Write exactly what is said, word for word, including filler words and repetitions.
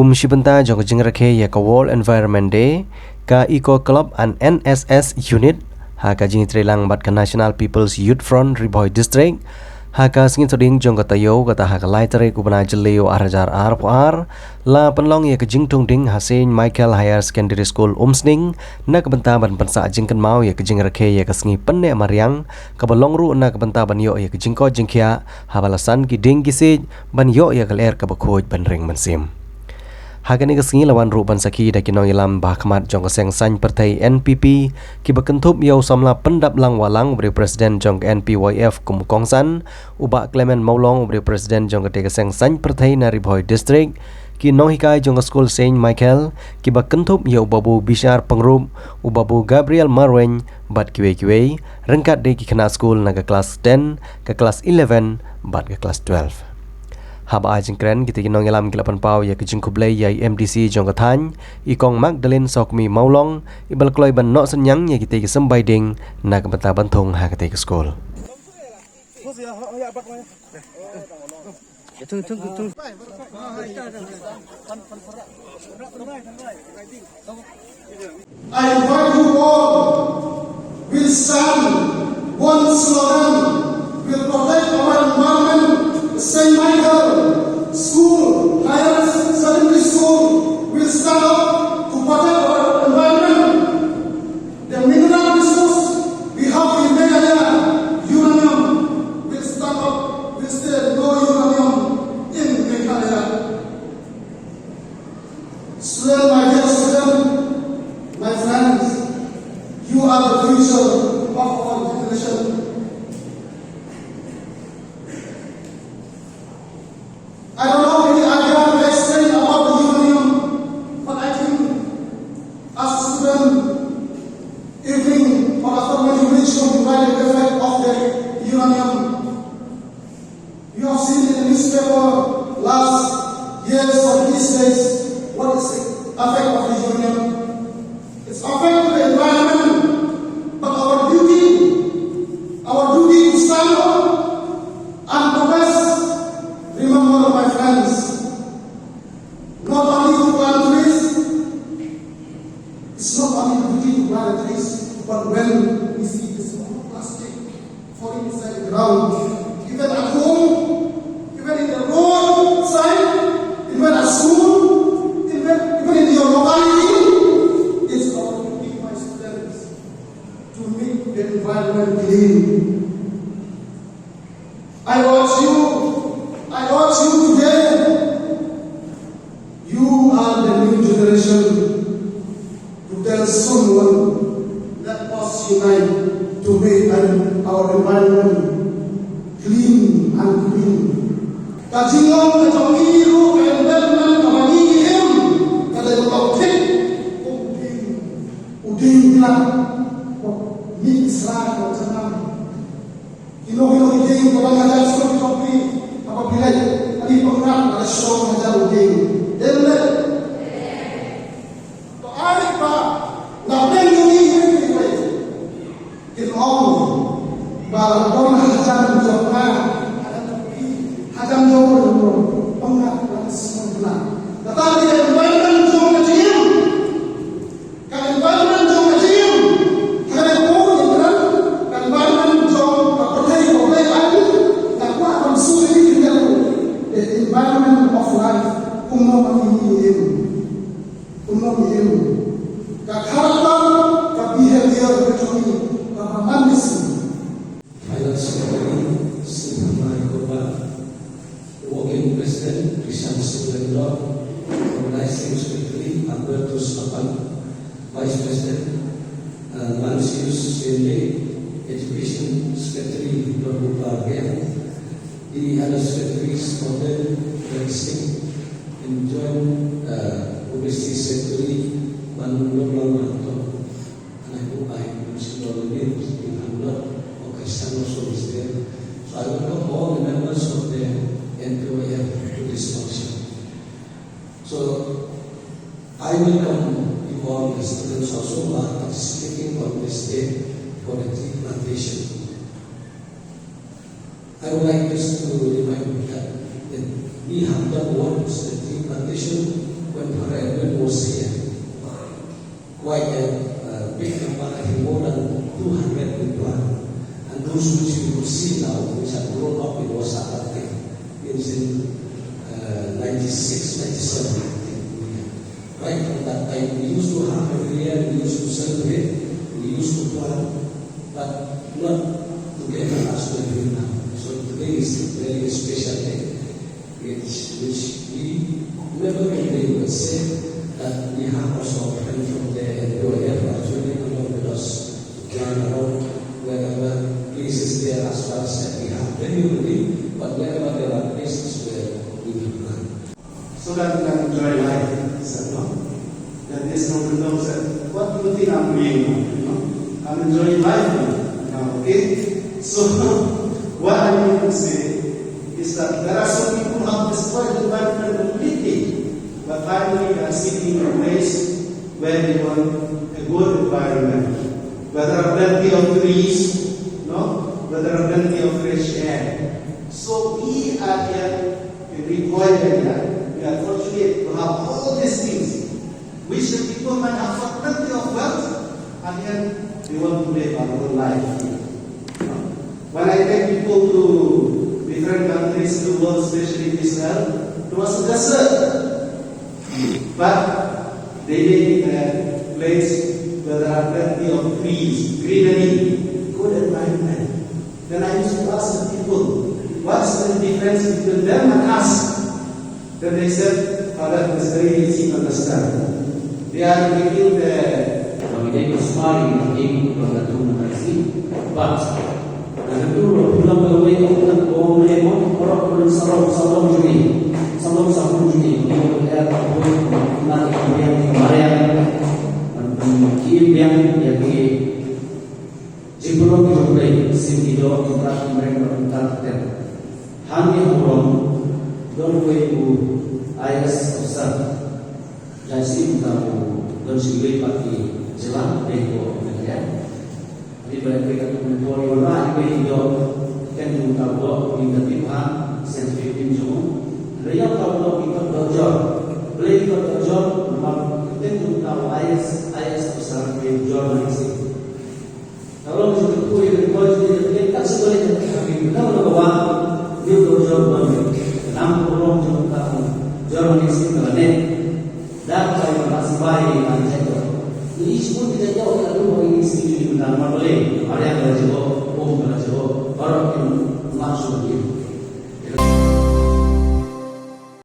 Kum shi bynta jong ka jingrakhe ïa ka World Environment Day, ka Eco Club and N S S Unit, ha ka jingïatreilang bad ka National People's Youth Front Ri Bhoi District, ha ka sngi Thohdieng jong ka taïew, kata ha ka lai tarik u bnai Jylliew ar hajar arphew ar, la pynlong ïa ka jingthung ding ha Saint Michael Higher Secondary School Umsning, na ka bynta ban pynsah jingkynmaw ïa ka jingrakhe ïa ka sngi pynneh mariang, kaba long ruh na ka bynta ban ïoh ïa ka jingkoit jingkhiah, haba la san ki dieng ki siej, ban ïoh ïa ka lyer kaba khuid ban ring mynsiem. Ha kane ka sngi la wan ruh ban sakhi da ki nongïalam ba ha khmat jong ka seng saiñ pyrthei N P P, kiba kynthup ïa u samla Pyndaplang Wahlang uba dei u president jong ka N P Y F kum u kongsan, u Bah Clement Mawlong uba dei u president jong katei ka seng saiñ pyrthei na Ri Bhoi District, ki nonghikai jong ka skul Saint Michael, kiba kynthup ïa u Babu Bishar Pyngrope, u Babu Gabriel Marwein, bad kiwei kiwei, ryngkat de ki khynnah skul na ka klas ten, ka klas eleven, bad ka klas twelve. Haba ai jingkren, kitei ki nongïalam ki la pynpaw ïa ka jingkhublei ïa i M D C jong ka thaiñ, i Kong Magdalene Sawkmie Mawlong, iba la kloi ban noh synñiang ïa kitei ki symbai dieng, na ka bynta ban thung ha katei ka skul. I invite you all. We'll stand one slogan. We'll protect our environment. Saint Michael School, Higher Secondary School, will stand up to protect our environment. The mineral resource we have in Meghalaya, uranium, will stand up. We say no uranium in Meghalaya. Student, my dear student, my friends, you are the future of our generation. I don't have any idea to explain about the uranium, but I think as a student, evening or after my reach home, you write the effect of the uranium. You have seen in the newspaper last years or these days what is the effect of the uranium. It's affect to the environment, but our duty, our duty to stand up and protest. Remember, my friends, not only to plant trees, it's not only the duty to plant the trees, but when we see this plastic falling inside the ground, even at home, even in the roadside, even at school, even, even in your locality, it's our duty, my students, to make the environment clean. I urge you, I urge you today, you are the new generation to tell someone, let us unite to make an, our environment clean and green. Ka jinglong ka jong ngi ruh ka environment kaba ngi im ka dei ka thik kum u dieng, u dieng bilat, mih sra ka janam. Kino kino ki dieng kaba nga jan sngewthuh ïa phi, haba phi leit, ani pyngngad, ada shong hajar u dieng. Dei ne em? To ai ba na pdeng jong ngi, ngi phi wei. Kin ong ba la don hajan jong nga, hajan jong phi, hajan jong u, pyngngad, pyngngad. Kata ka dei ka environment jong ka jingim. Ka environment jong ka jingim. Ka dei ka environment jong ka pyrthei, ka pyrthei ai. Ka kwah ban sngewthuh ïa ka environment of life. Kumno ma ngi im. Kumno ma ngi im. Ka character, ka behavior ka jong ngi, ka man ngi sngewthuh. Finance Secretary, Sri Kumar Gopal, Working President, Krishan Singh Langdor, Organizing Secretary, Albertus Lapan, Vice President, uh, Lancius Sende, Education Secretary, Prabhu Pargen, the other secretaries, Hotel Rensing, and Joint, uh, Publicity Secretary, Manu Lomang Mahathir. And I hope I mentioned all the names, if I'm not, or Christian also is there. So I welcome all the members of the N P Y F to this function. So I welcome you all, the students also, who are participating on this day for the tree plantation. I would like just to remind you that, that we have done what is the tree plantation We used to plan, but not together as we do now. So today is a very special day, which, which we never complain but say that we have also a friend from there and we were here for actually along with us to plan around wherever places there as far as that we have venue ready, but wherever there are places where we will plan. So that we can enjoy life, sir, no? That is no problem, sir. What do you think I'm doing now? You know? I'm enjoying life now, okay? So, what I mean to say is that there are some people who have destroyed the environment completely, but finally they are seeking a place where they want a good environment, where there are plenty of trees, no? Where there are plenty of fresh air. So we are here in Ri Bhoi area, we are fortunate to have all these things, which the people might have got plenty of wealth, and yet they want to live a good life here. When I take people to different countries in the world, especially Israel, it was a desert. But they live in a place where there are plenty of trees, greenery, good environment. Then I used to ask the people, what's the difference between them and us? Then they said, Father, it's very easy to understand. They are making the Bang ine ka sumar ïa ka ïing ba ka tu na ka si. But na ka tu ruh, phi long kawei ka pynlong kawei mo, baroh ka don sarong, sarong jong ngi. Sarong sarong jong ngi. Ngi ka er ka poi, na ka biang, ka mariang. Ban, ban ki biang ïa ki jingpynlong ki jong U Blei, sien ki doh, ki prak, ki mreng, bad ki tar, ki ter. Hangne ha Burom, don uwei u I A S officer. Jai shi mynta u don shi wei pat ki jylla, wei ko Meghalaya. Hynrei ba wei ka tu mynta u wanrah wei ki doh, ken jong uta u doh, ïa ka tip ha, scientific name jong u. Hynrei ïa uta u doh ki kot doh jor. Balei ki kot doh jor, namar ka kyrteng jong uta u I A S, I A S officer, wei jor na ki sing. Ka long jingkyrkhu ïa ka ri Khoi jong ngi, ka kat sha ka leit ka kat ha ngi, ka long ka wan, ïa ka jor ban ngi. Ka nam ka long jong ka jor ban ngi sngewbha ne. Da ka bai ka sibai ka jait doh. Ngi shibun ki jait doh ki la dum ba ngi sngewbha ngi, namar balei? Mariang ka la jait doh, um ka la jait doh, baroh ki mat shuh ngi.